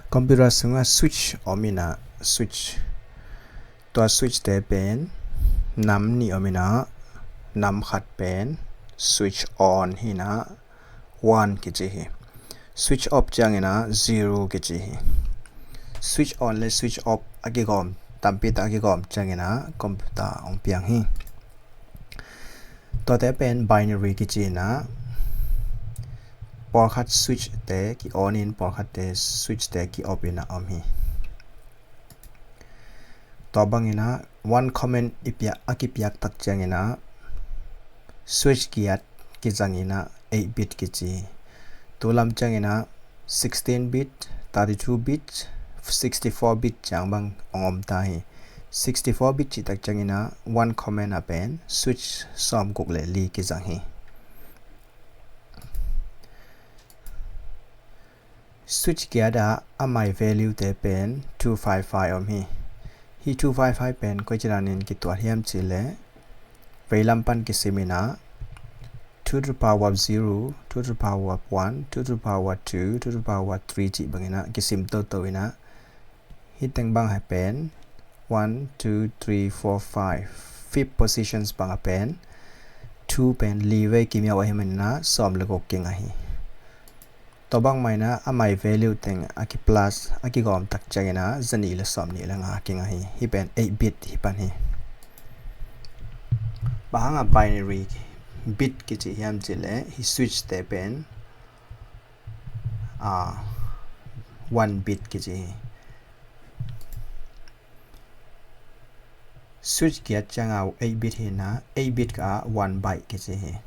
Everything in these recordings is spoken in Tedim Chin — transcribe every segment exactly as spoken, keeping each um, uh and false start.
Computer sungah switch om inah, switch, tua switch te pen nam nih om inah, nam khat pen switch on hi inah, one kici hi. Switch off ciang inah zero kici hi. Switch on le switch off a kigawm, tampi tak a kigawm ciang inah computer hong piang hi. Tuate pen binary kici inah, pawlkhat switch te ki on in, pawlkhat te switch te ki off inah om hi. Tua bang inah one command i piak, a kipiak tak ciang inah switch giat kizang inah eight bit kici. Tu lam ciang inah sixteen bit, thirty-two bit, sixty-four bit ciang bang hong om ta hi. Sixty-four bit cih tak ciang inah one command ah pen switch sawmguk le li kizang hi. Switch giat ah a mai value te pen two five five om hi. Hih two five five pen koi ci danin kituat hiam cih leh, veilam pan kisim inah two to the power of zero, two to the power of one, two to the power of two, two to the power of three cih bang inah kisim toto inah, hih teng bang ah pen one, two, three, four, five, fifth positions bang ah pen two pen li vei kimiau ahih man inah sawm le guk kingah hi. Tua bang mah inah a mai value teng a ki plus a kigawm tak ciang inah za nih le sawm nih le nga kingah hi. Hih pen eight bit hi pan hi. Bang hang a binary bit kici hiam cih leh, hih switch te pen, ah, one bit kici hi. Switch giat ciang a eight bit hi inah, eight bit ka one byte kici hi.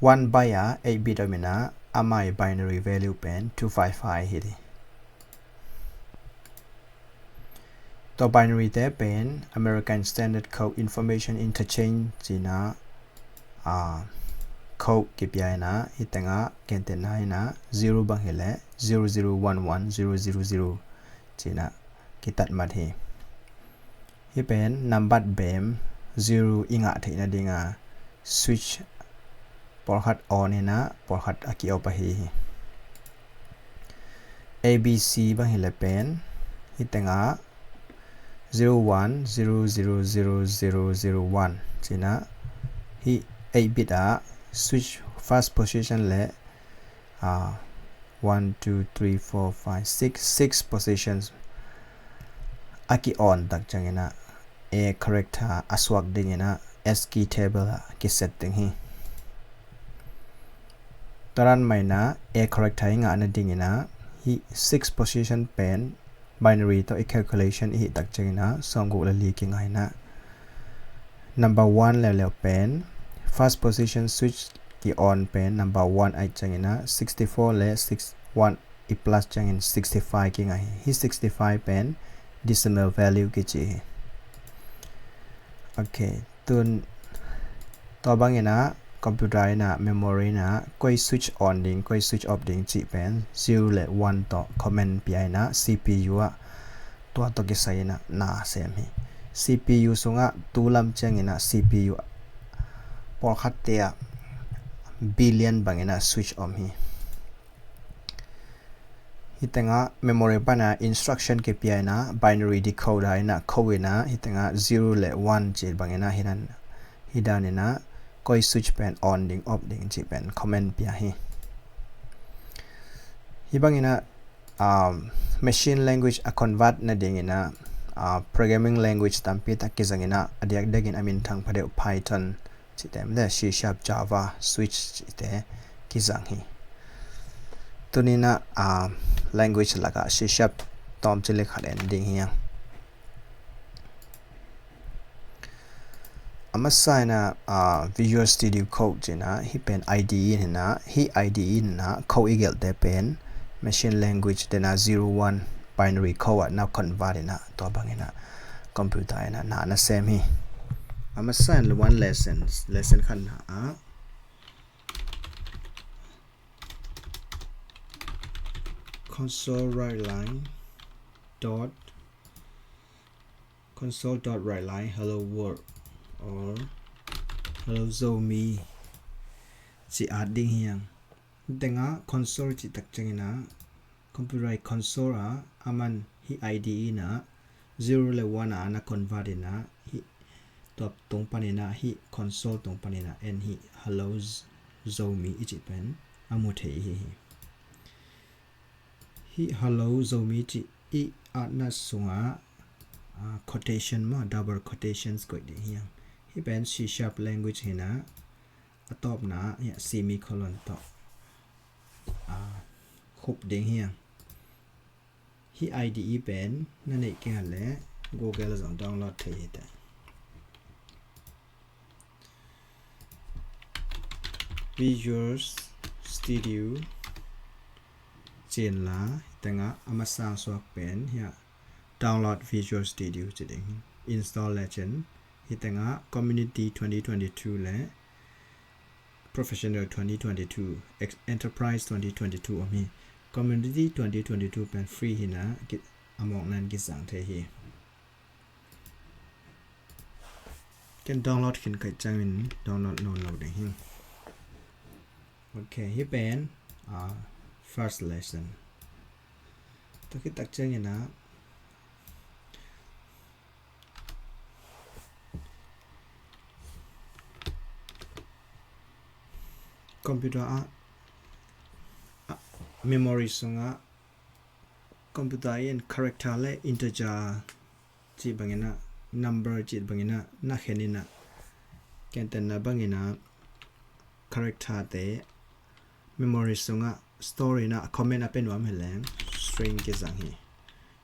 One byte ah eight bit om inah, a mai binary value pen two five five hi. Tua binary te pen American Standard Code Information Interchange ci inah, ah, code kipia inah, hih teng ah gentehna inah zero bang hi leh zero zero one one zero zero zero ci inah kitat mat hi. Hih pen nambat bem zero i ngah theihna ding a switch pawlkhat on inah pawlkhat a ki off ahi hi. A B C bang hi leh pen hih teng ah zero one zero zero zero zero zero one ci inah, hih eight bit ah switch first position le, ah, one, two, three, four, five, six, six positions a ki on tak ciang inah A character a suak ding inah ASCII table ah kiset ding hi. Tua dan mah inah A character i ngahna ding inah hih six position pen binary tawh i calculation i hih tak ciang inah sawmguk le li kingah inah, number one leuleu pen first position switch ki on pen number one ahih ciang inah sixty-four le six one i plus ciangin sixty-five kingah hi. Hih sixty-five pen decimal value kici hi. Ok, tun tua bang inah computer inah memory inah koi switch on ding, koi switch off ding cih pen zero le one tawh command pia inah C P U ah tua tawh kisai inah na sem hi. C P U sungah tu lam ciang inah C P U pawlkhat te ah billion bang inah switch om hi. Hih teng ah memory pan ah instruction kipia inah binary decoder inah code inah hih teng ah zero le one cih bang inah hih dan, hih dan inah koi switch pen on ding off ding cih pen command pia hi. Hih bang inah, um, machine language a convert na ding inah, uh, programming language tampi tak kizang inah, a diakdiak in a minthang pha deuh Python cihte le C sharp, Java, Swift cihte kizang hi. Tuni inah, ah, language lakah C sharp tawmcik le khat en ding hi hang. A masa inah, ah, Visual Studio Code ci inah hih pen I D E hi inah, hih I D E hi inah code i gelhte pen machine language te inah zero one binary code ah na convert inah tua bang inah computer inah na na sem hi. A masa in one lesson, lesson khatna ah console write line dot, console dot write line hello world or hello Zomi ci at ding hi hang. Tengah console cih tak ciangin ah, computer console ah, aman hih I D E in ah, zero le one ah na convert in ah, hih tua tung panin ah, hih console tung panin ah, en hih Hello Zomi i cih pen a mu thei hi hi. Hih Hello Zomi cih i atna sungah, ah, quotation maw, double quotations koih ding hi hang. Hih pen C sharp language hi in ah, a tawpna ah, hiah semicolon tawh, ah, khup ding hi hang. Hih I D E pen na neih kei a leh Google ah zong download thei hi teh. Visual Studio ci in la, hih tengah a masa suak pen hiah download Visual Studio ci ding. Install le cin, hih tengah Community twenty twenty-two le Professional twenty twenty-two, Ex-, Enterprise twenty twenty-two om hi. Community twenty twenty-two pen free hi in ah, a mawkna in kizang thei hi. Ken download khin ka hih ciangin download nawn lo ding hi. Ok, hih pen, ah, first lesson. Tua khit tak ciangin ah, computer ah, ah, memory sungah computer in character le integer cih bangin ah, number cih bangin ah na khen in ah, ken tenna bangin ah character te memory sungah store in ah, comment a pe nuam hi leng string kizang hi.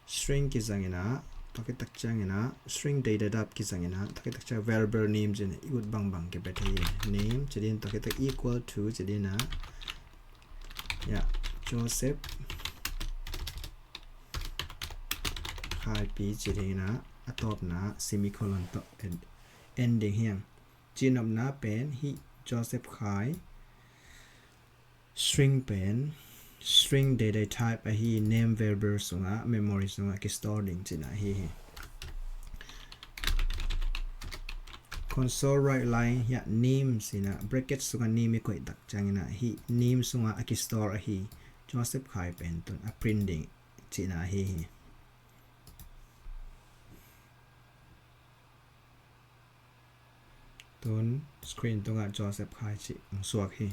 String kizang in ah, tua khit tak ciangin ah, string data type kizang in ah, tua khit tak ciang variable name ci in ah, i ut bangbang kipe thei hi. Name ci ding, tua khit tak equal to ci ding ah, hiah Joseph Khai Pi ci ding ah, a tawpna semicolon tawh en, en ding hi hang. Cihnopna pen hih Joseph Khai string pen string data type ahi, name variable sungah, memory sungah kistore ding cihna ahi hi. Console write line hiah name ci in ah, bracket sungah name i koih tak ciangin ah, hih name sungah a kistore ahi Joseph Khai pen tun a print ding cihna ahi hi. Tun screen tungah Joseph Khai cih hong suak hi.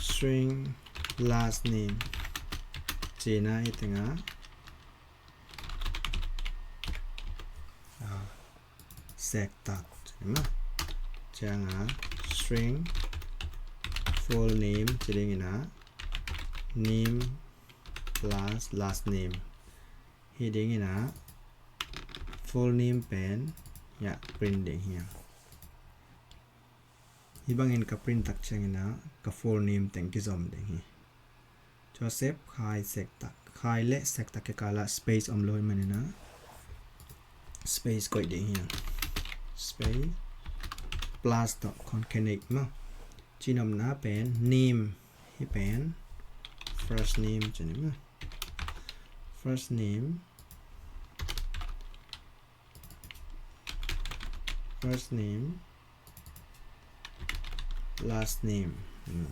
String last name ci in ah, hih tengah, ah, sektak ci ding maw. Ciangah string full name ci ding in ah, name plus last name. Hih ding in ah full name pen hiah print ding hi hang. Hih bangin ka print tak ciangin ah ka full name teng kizom ding hi. Joseph Khai Sektak. Khai le Sektak kikal ah space om lo ahih manin ah space koih ding hi hang. Space plus tawh concatenate maw. Cihnopna pen name, hih pen first name ci ni maw. First name, first name, last name. Hmm.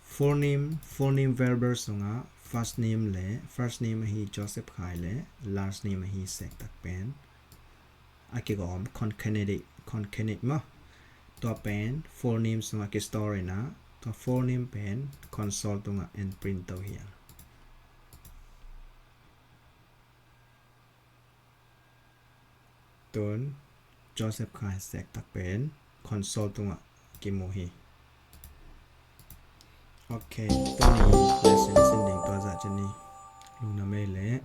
Full name, full name variable sungah first name le, first name ahi Joseph Khai le last name ahi Sektak pen a kigawm concatenate, concatenate maw. Tua pen full name sungah kistore in ah, tua full name pen console tungah en print to hi hang. Tun Joseph Khai Sektak pen console tungah kimu hi. Ok, tuni lesson sin ding tua zah ci ni. Lungdam ei leh.